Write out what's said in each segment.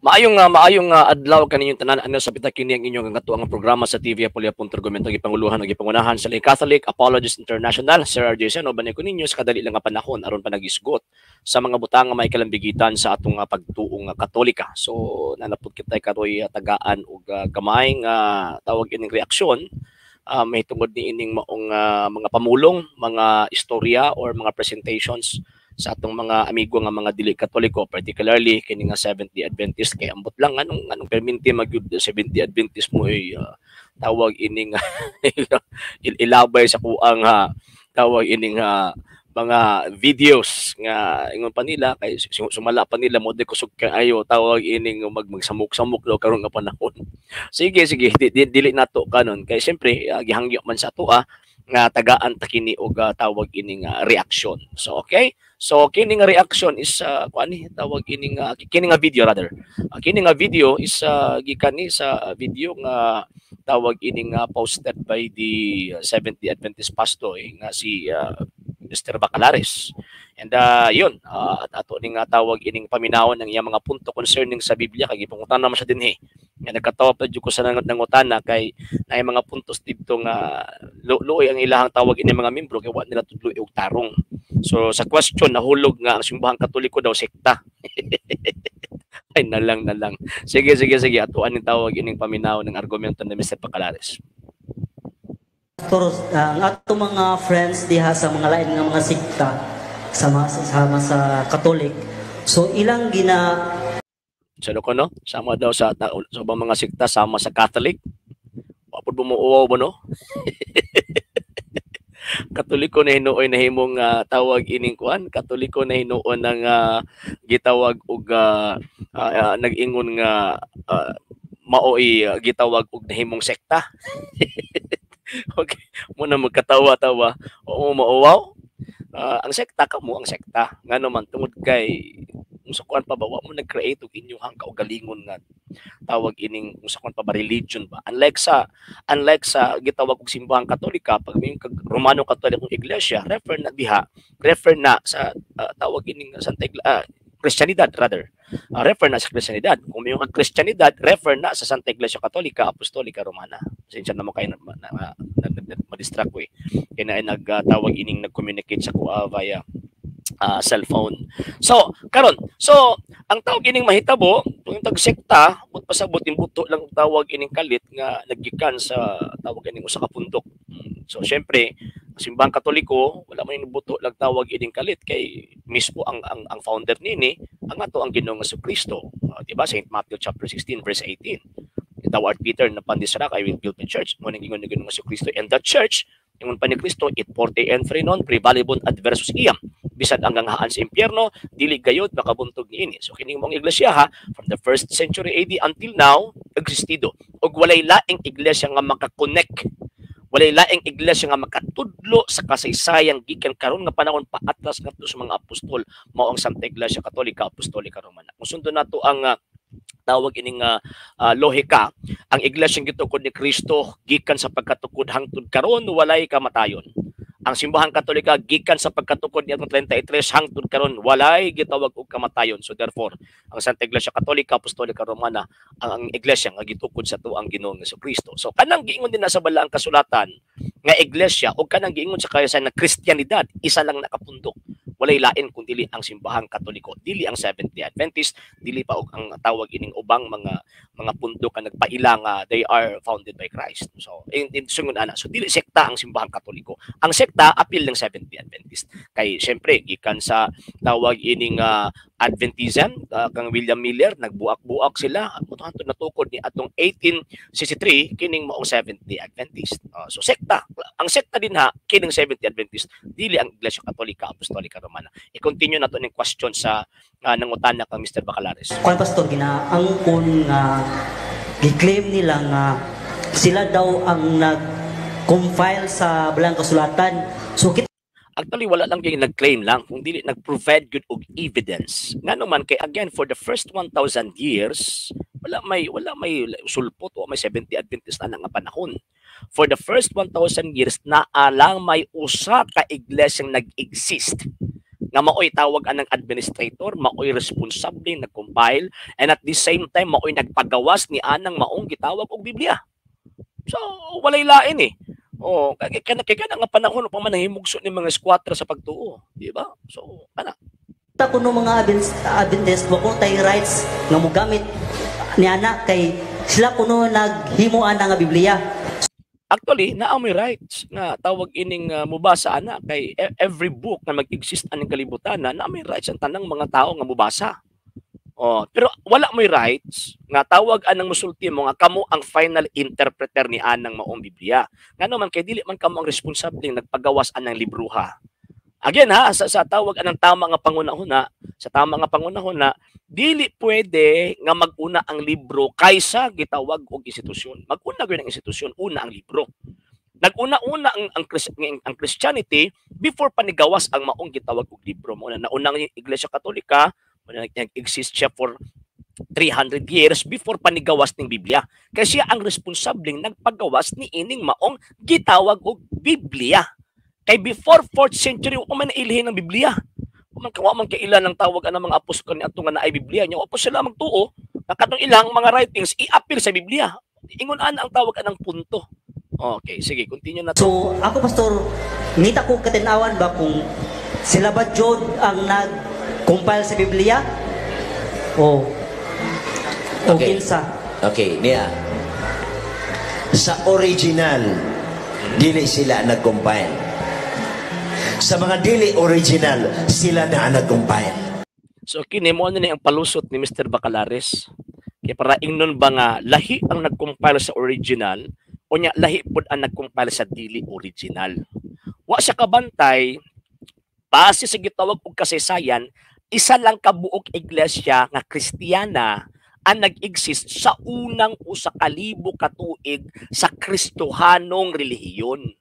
Maayong adlaw kaninyong tanan. Ano sa pita kini ang inyong nga programa sa TV Apulia Punto Argumento, gipanguluhan ug gipangunahan sa Lay Catholic Apologist International. Sir RJ Seno uban ko ninyo sa kadali lang nga panahon aron panagisgot sa mga butang nga may kalambigitan sa atong pagtuo nga Katolika. So nanapod kita karoy tagaan og gamay nga tawag ining reaksyon may tungod ni ining maong mga pamulong, mga istorya or mga presentations sa atong mga amigo nga mga dili Katoliko, particularly kini nga Seventh-day Adventist, kay ambot lang anong anong perminti magyud Seventh-day Adventist mo ay tawag ining ilabay sa kuang tawag ining mga videos nga ingon pa nila kay sumala pa nila mo di kusog kaayo tawag ining magsamok-samok daw karon nga panahon. Sige, sige, dili nato kanon kay siyempre gihangyo man sa atoa nga tagaan ta kini og tawag ining reaksyon. So okay? So kini nga reaction is kuan ni tawag ining kini nga video rather. Kini nga video is gikan ni sa video nga tawag ining posted by the Seventh-day Adventist pastor eh, nga si Mr. Bacalares. And yun, at ato ning tawag ining paminawon ng iyang mga punto concerning sa Biblia kay gipangutan naman siya dinhi. Nga nagkatawa pa jud ko sa nangutana kay naay mga puntos didto nga luoy ang ilahang tawag ini mga membro kay wa nila tudlo og tarong. So sa question nahulog nga ang Simbahang Katoliko daw sekta. Ay, nalang nalang. Sige, sige, sige, ato aning tawag ining paminaw ng argumento ni Mr. Bacalares. Pastor, ang ato mga friends diha sa mga lain nga mga sekta sama sama sa Catholic. So ilang gina Sa ko no, sama daw sa ubang mga sekta sama sa Catholic. Wa pud bumuuwaw ba, no? Katoliko na hinuoy nahimong tawag ining kuan, Katoliko na hinuon ang gitawag og nag-ingon nga maoy gitawag og nahimong sekta. Okay, muna magkatawa-tawa. Oo, mauwaw. Ang sekta kamo ang sekta. Ngano man, tungod kay kung sa kuan pa ba, wa mo nag-create og inyong kaugalingon nga tawag ining kung sa kuan pa ba, religion ba. Unlike sa gitawag og Simbahang Katolika, pag may kag Romano Katolikong Iglesia, refer na diha, refer na sa tawag ining Santa Iglesia, Kristiyanidad rather. Refer na sa Kristiyanidad. Kung may kag Kristiyanidad, refer na sa Santa Iglesia Katolika Apostolika Romana. Pasensya na mo kayo na ma-distract ko eh. Kaya na nagtawag ining nag-communicate sa kuha via cellphone. So, karon, so ang tawag ining mahitabo, kung tag sekta, but pasabot buto lang tawag ining kalit nga naggikan sa tawag ining usa ka pundok. So, syempre, ang Simbahang Katoliko, wala man buto lang tawag ining kalit kay mismo ang founder nini ang ato ang Ginoong Kristo. Di ba? St. Matthew chapter 16 verse 18. "Thou art Peter, and upon this rock I will build my church." Mo ning ingon ni Ginoong Kristo. And that church, ingon pa ni Kristo, "Et portae inferni non prevalebunt adversus eam." Bisag ang ganghaan sa impyerno, dili gayod makabuntog niini. So kining mong iglesia ha, from the first century AD until now, existido. Ug walay laing iglesia nga makakonect, walay laing iglesia nga makatudlo sa kasaysayan gikan karon nga panahon paatras ngadto sa mga apostol, mao ang Santa Iglesia Katolika Apostolika Romana. Kung sundon nato ang tawag ining lohika, ang iglesia gitukod ni Kristo gikan sa pagkatukod hangtod karon walay kamatayon. Ang Simbahang Katolika gikan sa pagkatukod niya 33 hangtod karon walay gitawag og kamatayon. So therefore, ang Santa Iglesia Katolika Apostolika Romana ang iglesia nga gitukod sa tuang Ginoong Kristo. So kanang giingon din na sa Balaang Kasulatan nga iglesia o kanang giingon sa kaysa nga Kristiyanidad, isa lang nakapundok. Walay lain kung dili ang Simbahang Katoliko, dili ang Seventh-day Adventist, dili pa og ang tawag ining ubang mga pundok nga nagpaila nga they are founded by Christ. So in sungon ana, so dili sekta ang Simbahang Katoliko. Ang sekta apil ng Seventh-day Adventist. Kay syempre gikan sa tawag ining Adventism kang William Miller, nagbuak-buak sila at hantod natukod ni atong 1863 kining maong Seventh-day Adventist. So sekta, ang sekta din ha kining Seventh-day Adventist, dili ang Iglesia Katolika Apostolika Romana. I-continue nato ning question sa nangutana kang Mr. Bacalares. Kuan, pastor, ginaangkon nga gi-claim nila nga sila daw ang nag-compile sa Balaang Kasulatan. So kita Actually, wala lang kay nag-claim lang, kung dili nag-provide good og evidence. Ngano man kay again, for the first 1,000 years, wala may sulpot o may Seventh-day Adventist na nga panahon. For the first 1,000 years, naa lang may usa ka iglesyang nag-exist. Nga maoy tawag anang administrator, maoy responsable nag-compile, and at the same time maoy nagpagawas ni anang maong gitawag og Biblia. So walay lain eh. Oh, kay kana kay kana nga panahon pa man nahimugso ni mga eskwatra sa pagtuo, di ba? So kana. Kuno mga Adventist wa ko tay rights nga mogamit ni ana kay sila kuno naghimo ana nga Biblia. Actually, naa may rights nga tawag ining mubasa ana kay every book na mag-exist aning kalibutan na naa may rights ang tanang mga tao nga mubasa. Oh, pero wala mo'y rights nga tawag anang musulti mo nga kamo ang final interpreter ni anang maong Biblia. Ngano man kay dili man kamo ang responsable nagpagawas anang libroha. Again ha, sa tawag anang tama nga pangunahuna, sa tama nga pangunahuna, dili pwede nga maguna ang libro kaysa gitawag og institusyon. Maguna gyud ang institusyon, una ang libro. Naguna-una ang Christianity before pa nigawas ang maong gitawag og libro. Mao na nauna ang Iglesia Katolika, mao na nag-exist siya for 300 years before pa nigawas ning Biblia. Kay siya ang responsableng nagpagawas ni ining maong gitawag og Biblia. Kay before 4th century wa man nailhin ang Biblia. Wa man kawa man kailan ang tawag ang mga apostol ni adto nga naay Biblia nya wa pa sila magtuo nga katong ilang mga writings i-appeal sa Biblia. Ingon ana ang tawag anang punto. Okay, sige, continue na to. So ako, pastor, ngita ko katinawan ba kung sila ba jud ang nag-compile sa Biblia o kinsa? Okay, niya. Sa original, dili sila nag-compile. Sa mga dili original, sila na ang nag-compile. So kini mo ano ni ang palusot ni Mr. Bacalares. Kay para ingnon ba nga lahi ang nag-compile sa original o nya lahi pud ang nag-compile sa dili original. Wa siya kabantay base sa gitawag og kasaysayan, isa lang ka buok iglesia nga Kristiyana ang nag-exist sa unang 1,000 ka tuig sa Kristohanong relihiyon.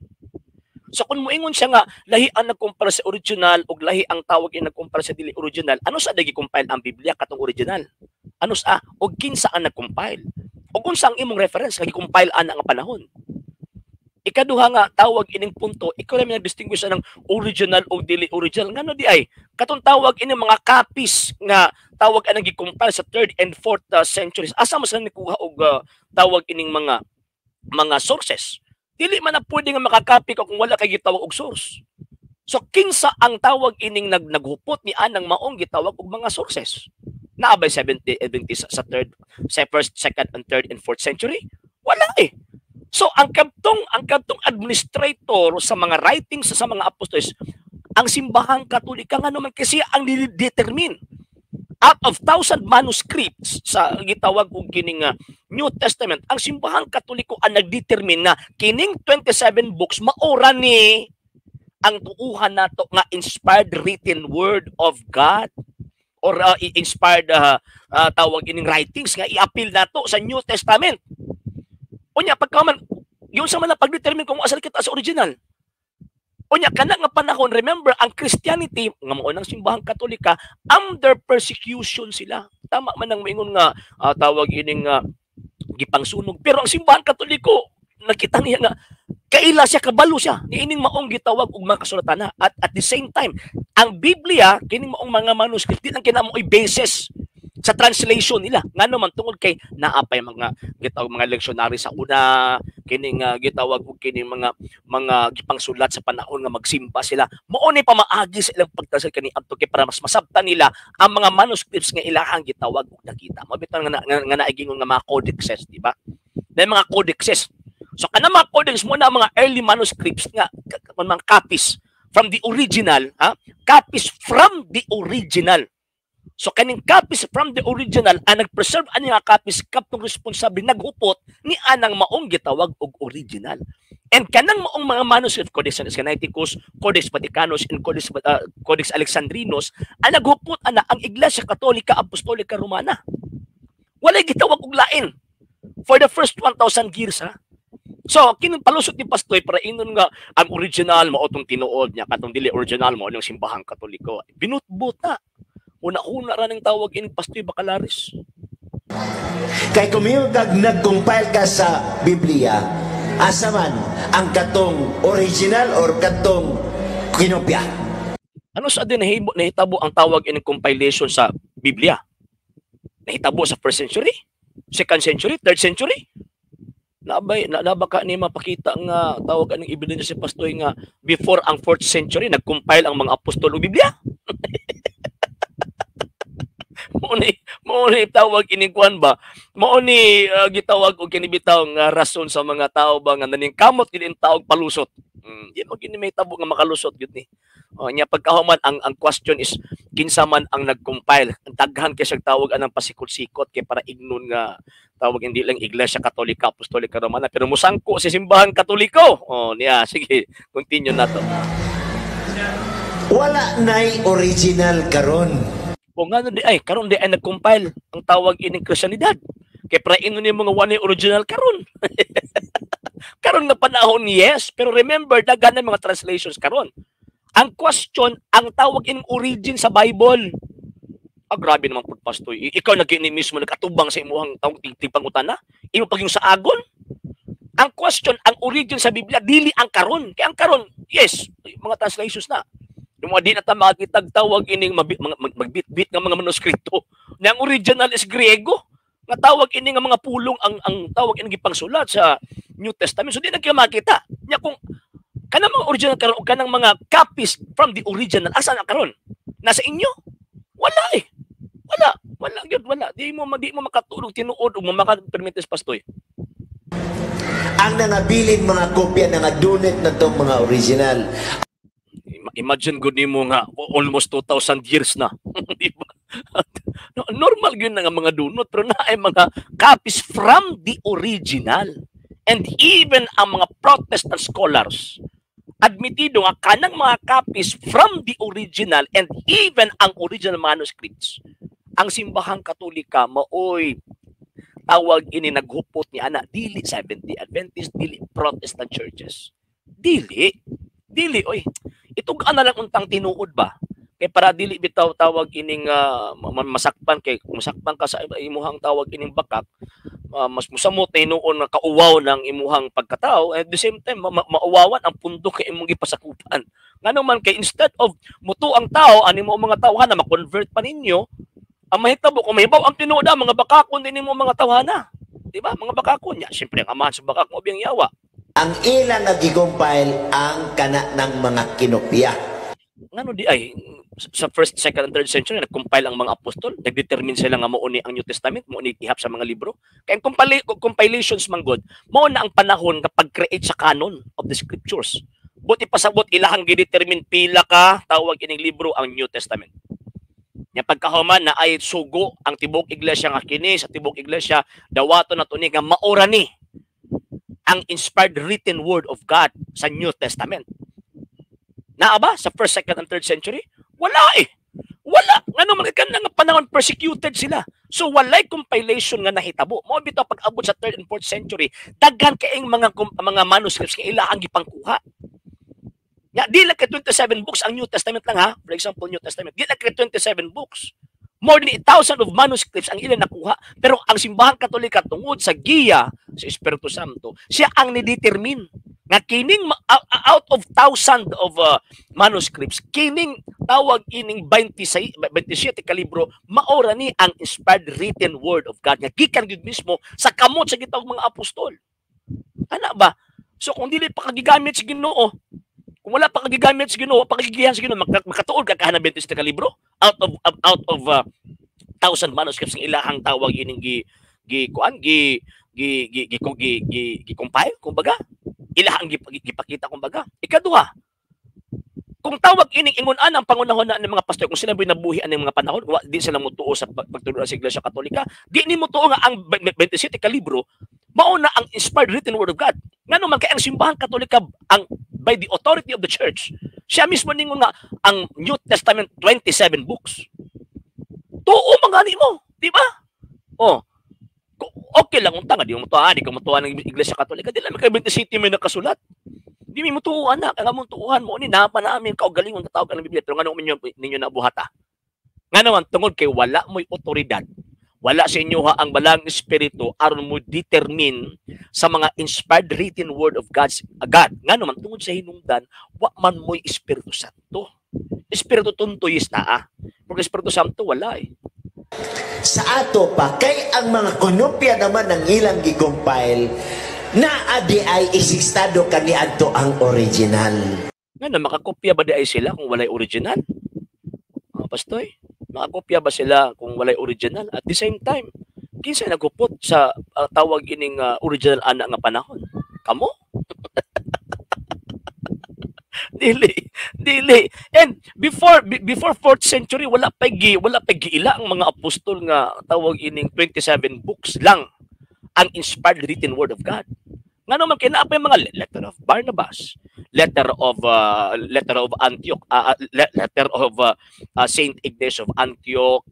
So kung moingon siya nga lahi ang nag-compile sa original ug lahi ang tawag ang nag-compile sa dili original, ano sa gi-compile ang Biblia katong original? Ano sa og kinsa ang nag-compile? O kung sa ang imong reference nga gi-compile ana nga panahon? Ikaduha nga tawag ining punto, ikaw lang nag-distinguish ng original o dili original. Ngano di ay katong tawag ining mga copies nga tawag anang gi-compile sa 3rd and 4th centuries. Asa man sila nikuha og tawag ining mga sources? Dili man na pwede nga makakopy ka kung wala kay gitawag og source. So kinsa ang tawag ining naghupot ni anang maong gitawag og mga sources? Naa bay 70 Adventist sa third, sa first, second and third and fourth century? Wala eh. So ang kadtong administrator sa mga writings sa mga apostoles, ang Simbahang Katolika, nga naman kasi ang determine out of 1,000 manuscripts sa gitawag og kining New Testament, ang Simbahang Katoliko ang nagdetermine na kining 27 books maora ni ang tuuhan nato nga inspired written word of God or inspired tawag ining writings nga i-appeal nato sa New Testament. Unya pagka man yun sa man pagdetermine kung asal kita sa original. Unya kana nga panahon, remember, ang Christianity nga mao ng Simbahang Katolika, under persecution sila. Tama man ang maingon nga tawag ining gipangsunog, pero ang Simbahang Katoliko nakita niya nga kaila siya, kabalo siya niining maong gitawag og mga kasulatan, at the same time ang Biblia kining maong mga manuscript di lang kina mao'y basis sa translation nila, ngano man tungod kay naa pay mga gitawag mga lectionary sa una kining gitawag og kining mga gipangsulat sa panahon nga magsimba sila. Mao ni pamaagi sa ilang pagtranslate kani adto kay para mas masabtan nila ang mga manuscripts nga ilahang gitawag og nakita mo bitaw nga naigingon nga mga codexes, di ba? Na mga codexes. So kana mga codex mo na mga early manuscripts nga mga copies from the original, ha? Copies from the original. So kaning copies from the original ang nag-preserve ani nga copies kaptong responsable naghupot ni anang maong gitawag og original. And kanang maong mga manuscript, Codex Sinaiticus, Codex Vaticanus and Codex Alexandrinus, ang naghupot ana ang Iglesia Katolika Apostolika Romana. Walay gitawag og lain for the first 1,000 years, ha. So, kining palusot ni Pastoy para ingon nga ang original mao tong tinuod niya, katong dili original mao ng Simbahang Katoliko. Binutbut na. Una-una ra ning tawag ining Pastoy Bacalares. Kay kung kag nag-compile ka sa Biblia, asa man ang katong original or katong kinopya? Ano sa din nahimo nahitabo ang tawag ining compilation sa Biblia? Nahitabo sa first century, second century, third century? Nabay na, naba ka ni mapakita nga tawag aning ebidensya si Pastoy nga before ang fourth century nag-compile ang mga apostol og Biblia? Mao ni tawag ining kuan ba? Mao ni gitawag og kini bitaw nga rason sa mga tao ba nga naningkamot gid in tawag palusot. Di mo gini may tabo nga makalusot gyud ni. Oh, nya pagkahuman ang question is kinsa man ang nag-compile. Ang daghan kay siyang tawag anang pasikot-sikot kay para ignon nga tawag hindi lang Iglesia Katolika Apostolika Romana pero musangko si Simbahan Katoliko. Oh, niya, sige, continue na to. Wala nay original karon. Kung ano di ay karon di ay nag-compile ang tawag ining Kristiyanidad. Kay para ingnon ni mga wala original karon. Karon nga panahon, yes, pero remember, daghan na mga translations karon. Ang question, ang tawag ining origin sa Bible. Ah, grabe naman pud, Pastor. Ikaw na kini mismo nag-atubang sa imuhang tawag tigpangutana. Imo pag yung sa agon. Ang question, ang origin sa Biblia dili ang karon. Kay ang karon, yes, mga translations na. Yung mga di na ta makakitag tawag ining mga magbit-bit nga mga manuskrito. Na ang original is Griego. Nga tawag ini nga mga pulong ang tawag ini gipangsulat sa New Testament. So di na kayo makita. Nya kung kanang mga original karon o kanang mga copies from the original, asa na karon? Nasa inyo? Wala eh. Wala. Wala gyud, wala. Di mo makatulog tinuod ug makapermitis, Pastoy. Ang nangabilin mga kopya, nangadunit na tong mga original. Imagine gud nimo nga almost 2,000 years na. Di ba? No, normal gyud na nga mga dunot pero naay mga copies from the original. And even ang mga Protestant scholars admitido nga kanang mga copies from the original and even ang original manuscripts, ang Simbahang Katolika maoy tawag ini naghupot ni ana, dili Seventh-day Adventist, dili Protestant churches, dili, dili oy. Itug-an na lang untang tinuod ba kay para dili bitaw tawag ining masakpan, kay kung masakpan ka sa imuhang tawag ining bakak, mas musamot na hinuon nga kauwaw ng imuhang pagkatao, at the same time mauwawan ang pundo kay imong gipasakupan. Ngano man kay instead of mutuo ang tao ani mo mga tawhana, ma-convert pa ninyo, ang mahitabo kung mahibaw ang tinuod, ang mga bakakon din nimo mga tawhana, di ba? Mga bakakon nya, siyempre ang amahan sa bakak mo ang yawa. Ang ilang nga gi-compile ang kana ng mga kinopya. Ngano di ay sa first, second, and third century nag-compile ang mga apostol, nag-determine sila nga mao ni ang New Testament, mao ni ihap sa mga libro. Kay ang compilations man gud, mao na ang panahon nga pag-create sa canon of the scriptures. Buti pasabot ilahang gidetermine pila ka tawag ining libro ang New Testament. Nya pagkahuman na ay sugo ang tibuok iglesia nga kini sa tibuok iglesia dawaton na tuni nga maora ni ang inspired written word of God sa New Testament. Naa ba sa first, second, and third century? Wala eh. Wala. Ngano man kay nga panahon persecuted sila. So walay compilation nga nahitabo. Mao bitaw pag-abot sa third and fourth century, daghan kaayong mga manuscripts nga ila ang gipangkuha. Ya, di lang kay 27 books ang New Testament lang ha. For example, New Testament. Di lang kay 27 books. More than 1,000 of manuscripts ang ilang nakuha. Pero ang Simbahan Katolika, tungod sa giya sa Espiritu Santo, siya ang ni-determine nga kining out of thousand of manuscripts, kining tawag ining 26, 27 ka libro maora ni ang inspired written word of God nga gikan gyud mismo sa kamot sa gitawag mga apostol. Ana ba? So kung dili pa kagigamit sa Ginoo, kung wala pa kagigamit sa Ginoo, pakigihan sa Ginoo, makatuod ka kahanap 27 ka libro out of thousand manuscripts ng ilahang tawag ining gi gi kuan gi gi gi gi gi, gi, gi compile kumbaga, ilahang gipakita kumbaga. Ikaduha, kung tawag ining ingon ang pangunahon na ng mga pastor, kung sila mo'y nabuhi ang mga panahon wa, di sila motuo sa pagtudlo sa Iglesia Katolika, di ni motuo nga ang 27 ka libro mao na ang inspired written word of God. Ngano man kay ang Simbahan Katolika, ang by the authority of the church, siya mismo ningon nga ang New Testament 27 books. Tuo man gani mo, di ba? Oh, okay lang unta nga di mo tuwa, di ka motuo ng Iglesia Katolika, di lang kay 27 may nakasulat. Di mi motuo anak, ang among tuuhan mo ni napa namin kaugalingon tatawag ang Biblia, pero ngano ninyo nabuhata? Ngano man tungod kay wala mo'y otoridad. Wala sa inyo ha ang Balang Espiritu aron mo determine sa mga inspired written word of God. Ngano man tungod sa hinungdan, wa man mo'y Espiritu Santo. Espiritu Tuntoyis naa. Porque Espiritu Santo wala eh. Sa ato pa, kay ang mga konopya naman ng ilang gi-compile, naa di ay isistado kaniadto ang original. Nga na, makakopya ba di ay sila kung walay original? Mga pastoy, makakopya ba sila kung walay original? At the same time, kinsa nagupot sa tawag ining original ana nga panahon? Kamo? Dili, dili. And before 4th century, wala pa giila ang mga apostol nga tawag ining 27 books lang ang inspired written word of God. Ngano man kay naa pa yung mga letter of Barnabas, letter of Antioch, letter of Saint Ignatius of Antioch,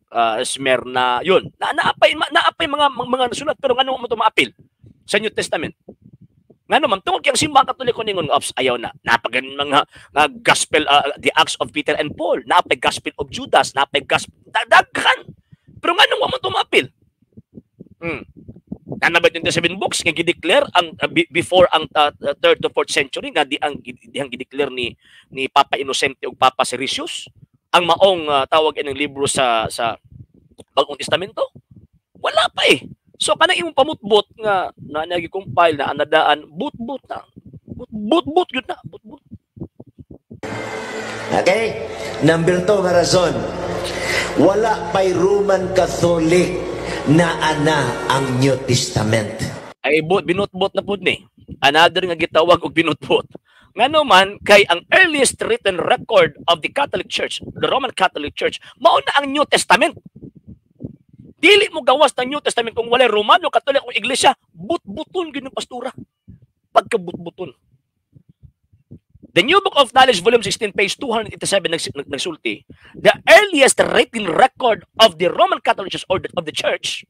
Smyrna, yun. Na naapay mga nasulat, pero ngano mo to maapil sa New Testament? Ngano man tungod kay ang Simbahan Katoliko ningon, "Ops, ayaw na." Napaganin mga nga gospel, the Acts of Peter and Paul, napay Gospel of Judas, napay gospel daghan. Pero ngano wa mo to maapil? Naa ba 27 books nga gideclare ang before ang 3rd to 4th century nga di ang dihang gideclare ni Papa Innocente ug Papa Siricius ang maong tawag ining libro sa Bagong Testamento? Wala pa eh. So kanang imong pamutbot nga na nagi-compile na anadaan, but-but na. But-but gyud na, but-but. Okay? Number 2 nga rason. Wala pa'y Roman Catholic na ana ang New Testament. Ay but binutbot na pud ni. Another nga gitawag og binutbot. Ngano man kay ang earliest written record of the Catholic Church, the Roman Catholic Church, mao na ang New Testament. Dili mo gawas ng New Testament kung walay Romano Catholic kung iglesia, but-buton gyud ng pastura. Pagkabutbuton. The New Book of Knowledge, Volume 16, page 287, nagsulti, the earliest written record of the Roman Catholic Church or of the Church,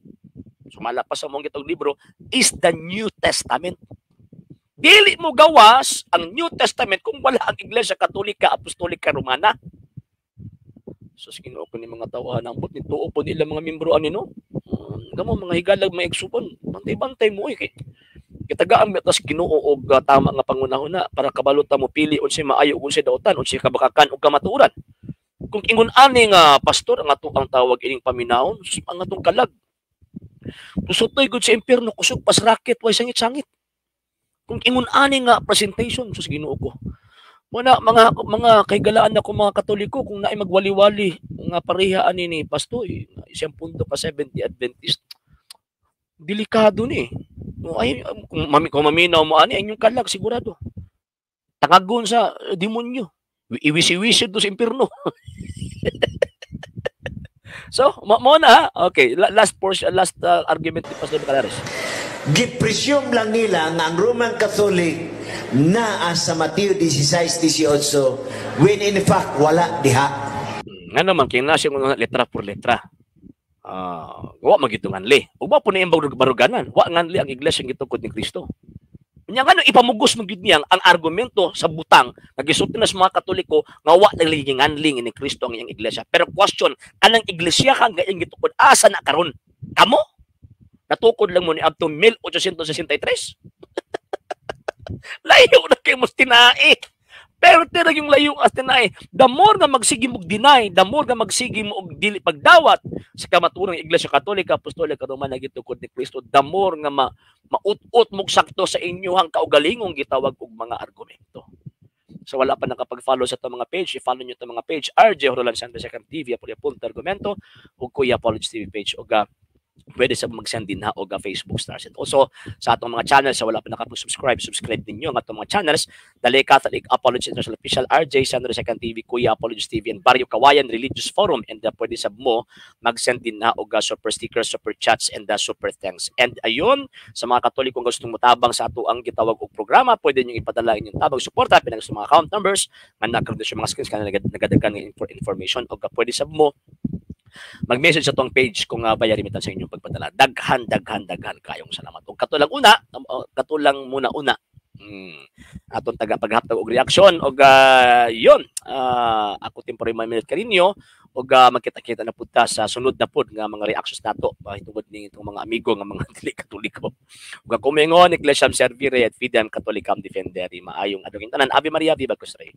sumala pa sa mong itong libro, is the New Testament. Dili mo gawas ang New Testament kung wala ang Iglesia Katolika Apostolika Romana. So sige ko ni mga tao ang but nituo po nila mga membro ani, no. Kamo mga higalag, mga igsuon, bantay-bantay mo eh kay kitagaan mi tas Ginoo og tama nga pangunahuna para kabalo ta mo pili unsay maayo ug unsay dautan, unsay kabakakan ug kamatuoran. Kung ingon ani nga pastor ang ato ang tawag ining paminawon, ang atong kalag. Tusutoy gud sa impierno, kusog pas racket, way sangit-sangit. Kung ingon ani nga presentation, sus, Ginoo ko. Muna mga kahigalaan na ko mga Katoliko, kung naay magwali-wali nga pareha ani ni pastor, isang punto ka 70 Adventist, delikado ni. Ay, kung maminaw mo ani, inyong kalag sigurado. Tangagon sa demonyo. Iwisi-wisi do sa impierno. So, mo na. Okay, last portion, last argument ni Pastor Calares. Gipresume lang nila nga ang Roman Catholic naa sa Mateo 16:18 when in fact wala diha. Nga naman kay nasi mo letra por letra. Wa magito nganli. Ug wa po ni baruganan, wa nganli ang iglesia nga gitukod ni Kristo. Nya ngano ipamugos mo gyud niyang ang argumento sa butang nga gisulti na sa mga Katoliko nga wa nagliging nganli ni Kristo ang iyang iglesia. Pero question, kanang iglesia ka nga iyang gitukod, asa na karon? Kamo? Natukod lang mo ni up to 1863. Layo na kay mo tinae. Pero tira yung layo as tinae. The more nga magsige mo deny, the more nga magsige mo og dili pagdawat sa kamatuoran ng Iglesia Katolika Apostolika Romana gitukod ni Kristo, the more nga maut-ut mo sakto sa inyuhang kaugalingong gitawag og mga argumento. So wala pa nakapag-follow sa itong mga page, i-follow nyo itong mga page, RJ Roland Santos Second TV, Apollo Punto Argumento, ug Kuya Apology TV page, ug pwede sa mag-send din ha og Facebook stars. And also, sa atong mga channels, sa wala pa nakapag-subscribe, subscribe ninyo ang atong mga channels, Dali Catholic Apology International Official, RJ Sandro Second TV, Kuya Apology TV, and Barrio Kawayan Religious Forum. And pwede sab mo mag-send din na og super stickers, super chats, and super thanks. And ayun, sa mga Katolikong gustong mutabang sa ato ang gitawag og programa, pwede niyo ipadala inyong tabang suporta pinag sa mga account numbers nga nakaroon sa mga screens kana nagadaghan ng information og pwede sab mo mag-message sa atong page kung via remittance sa inyong pagpadala. Daghan, daghan, daghan kayong salamat. Ug katulang una, katulang muna una. Atong taga paghatag og reaksyon og yun, ako temporary minute kaninyo og magkita-kita na pud ta sa sunod na pud nga mga reactions nato tungod ni itong mga amigo nga mga dili Katoliko. Ug ako mingon, Ecclesiam Servire et Fidem Catholicam Defendere. Maayong adlaw tanan. Ave Maria, Viva Cristo Rey.